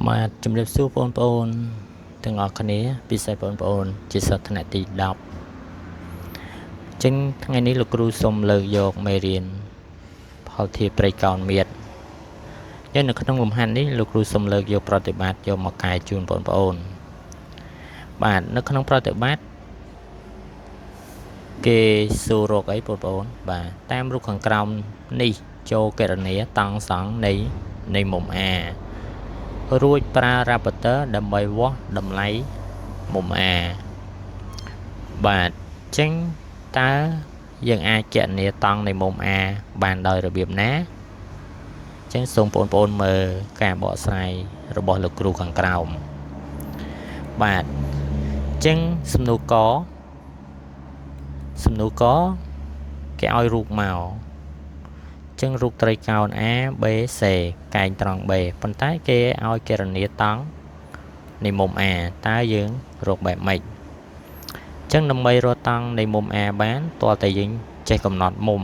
បាទជំរាបសួរបងប្អូនទាំងអស់គ្នាពិសេសបងប្អូនជាសិស្សថ្នាក់ទី10ចឹងថ្ងៃនេះលោកគ្រូសូមលើកយកមេរៀនផលធៀបត្រីកោណមាត្រចឹងនៅក្នុងលំហាត់នេះលោកគ្រូសូមលើកយកប្រតិបត្តិយកមកកែជូនបងប្អូនបាទនៅក្នុងប្រតិបត្តិគេសួររកអីបងប្អូនបាទតាមរូបខាងក្រោមនេះចូលកណនាតង់សង់នៃមុំ A រួចប្រើ Raptor ដើម្បីវាស់តម្លៃមុំ A បាទចឹងតើយើងអាចគណនាតង់នៃមុំ A បានដោយរបៀបណាចឹងសូមបងប្អូនមើលការបកស្រាយរបស់លោកគ្រូខាងក្រោមបាទចឹងសំណួរកសំណួរកគេឲ្យរូបមកចឹងរូបត្រីកោណ A B C កែងត្រង់ B ប៉ុន្តែគេឲ្យគណនាតង់នៃមុំ A តើយើងរកបែបម៉េចចឹងដើម្បីរកតង់នៃមុំ A បានទាល់តែយើងចេះកំណត់មុំ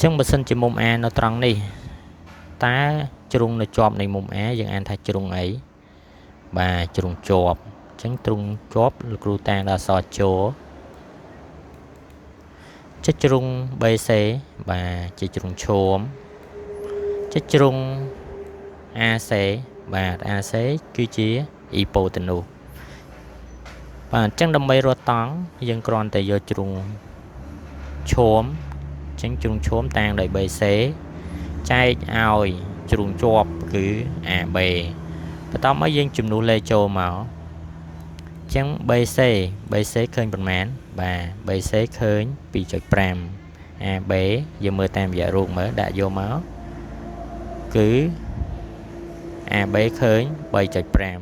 ចឹងបើសិនជាមុំ A នៅត្រង់នេះតើជ្រុងនៅជាប់នៃមុំ A យើងអានថាជ្រុងអីបាទជ្រុងជាប់ចឹងជ្រុងជាប់លោកគ្រូតាំងដល់អក្សរជចុចជ្រុង BC បាទជាជ្រុងឈមចុចជ្រុង AC បាទ AC គឺជាអ៊ីប៉ូតេនូសបាទអញ្ចឹងដើម្បីរកតង់យើងគ្រាន់តែយកជ្រុងឈមអញ្ចឹងជ្រុងឈមតាំងដោយ BC ចែកឲ្យជ្រុងជាប់គឺ AB បន្ទាប់មកយើងជំនួសលេខចូលមកអញ្ចឹង BC BC ឃើញប៉ុន្មានបាទ BC ឃើញ 2.5 AB យើងមើលតាមរយៈរូបមើលដាក់យកមកគឺ AB ឃើញ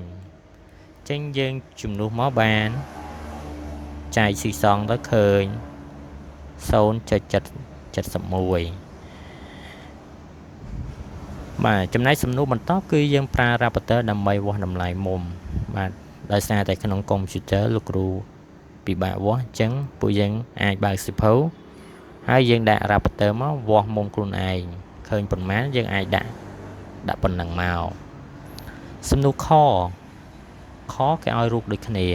3.5 ចឹងយើងជំនួសមកបានចែកស៊ីសងទៅឃើញ 0.71 បាទចំណែកសំណួរបន្តគឺយើងប្រើ Raptor ដើម្បីវាស់តម្លៃមុំបាទដោយសារតែក្នុងកុំព្យូទ័រលោកគ្រូពិបាកវាស់អញ្ចឹងពួកយើងអាចបើកសៀវភៅហើយយើងដាក់ Raptor មកវាស់មុំខ្លួនឯងឃើញប៉ុន្មានយើងអាចដាក់ប៉ុណ្ណឹងមកសំណួរខខគេឲ្យរូបដូចគ្នា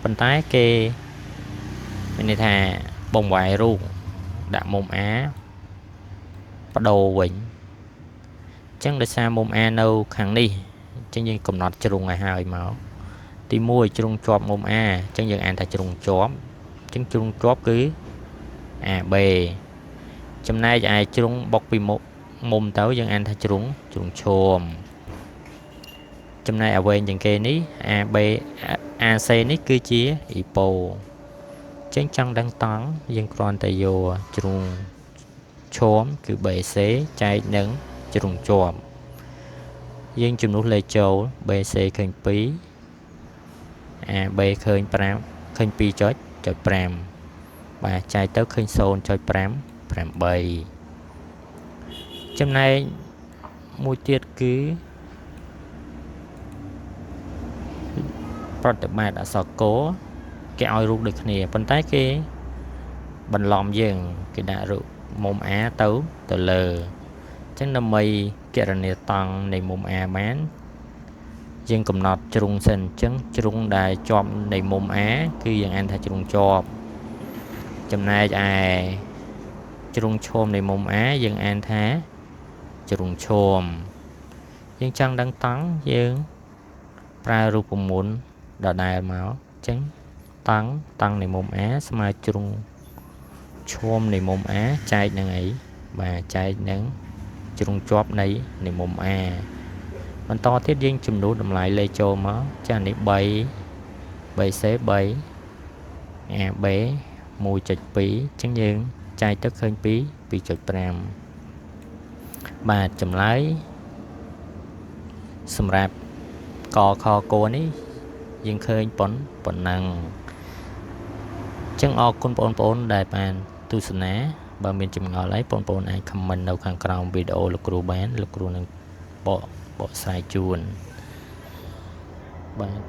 ប៉ុន្តែគេមានន័យថាបំវែរូបដាក់មុំ A បដូរវិញអញ្ចឹងដោយសារមុំ A នៅខាងនេះអញ្ចឹងយើងកំណត់ជ្រុងឲ្យហើយមកទី1ជ្រុងជាប់មុំ A អញ្ចឹងយើងអានថាជ្រុងជាប់អញ្ចឹងជ្រុងជាប់គឺ AB ចំណែកឯជ្រុងបុកពីមុខមុំទៅយើងអានថាជ្រុងឈមចំណែកឲ្យវែងជាងគេនេះ AB AC នេះគឺជាអ៊ីប៉ូចឹងចង់ដឹងតង់យើងគ្រាន់តែយកជ្រុងឈមគឺ BC ចែកនឹងជ្រុងជាប់យើងជំនួសលេខចូល BC ឃើញ2 AB ឃើញ5ឃើញ 2.5 បាទចែកទៅឃើញ 0.58 ចំណែកមួយទៀតគឺប្រតិបត្តិអក្សរកគេឲ្យរូបដូចគ្នាប៉ុន្តែគេបន្លំយើងគេដាក់រូបមុំ A ទៅលើអញ្ចឹងដើម្បីគណនាតង់នៃមុំ A បានយើងកំណត់ជ្រុងសិនអញ្ចឹងជ្រុងដែលជាប់នៃមុំ A គឺយើងអានថាជ្រុងជាប់ចំណែកឯជ្រុងឈមនៃមុំ A យើងអានថាជ្រុងឈមយើងចង់ដឹងតង់យើងប្រើរូបមន្តដដែលមកអញ្ចឹងតង់នៃមុំ A ស្មើជ្រុងឈមនៃមុំ A ចែកនឹងអីបាទចែកនឹងជ្រុងជាប់នៃមុំ A បន្តទៀតយើងចំនួនតម្លៃលេខចូលមកចានេះ3 BC 3 AB 1.2 អញ្ចឹងយើងចែកទៅឃើញពី 2.5 បាទចម្លើយសម្រាប់កខកនេះយើងឃើញប៉ុណ្ណឹងអញ្ចឹងអរគុណបងប្អូនដែលបានទស្សនាបើមានចម្ងល់អីបងប្អូនអាច comment នៅខាងក្រោមវីដេអូលោកគ្រូបានលោកគ្រូនឹងបកស្រាយជូនបាទ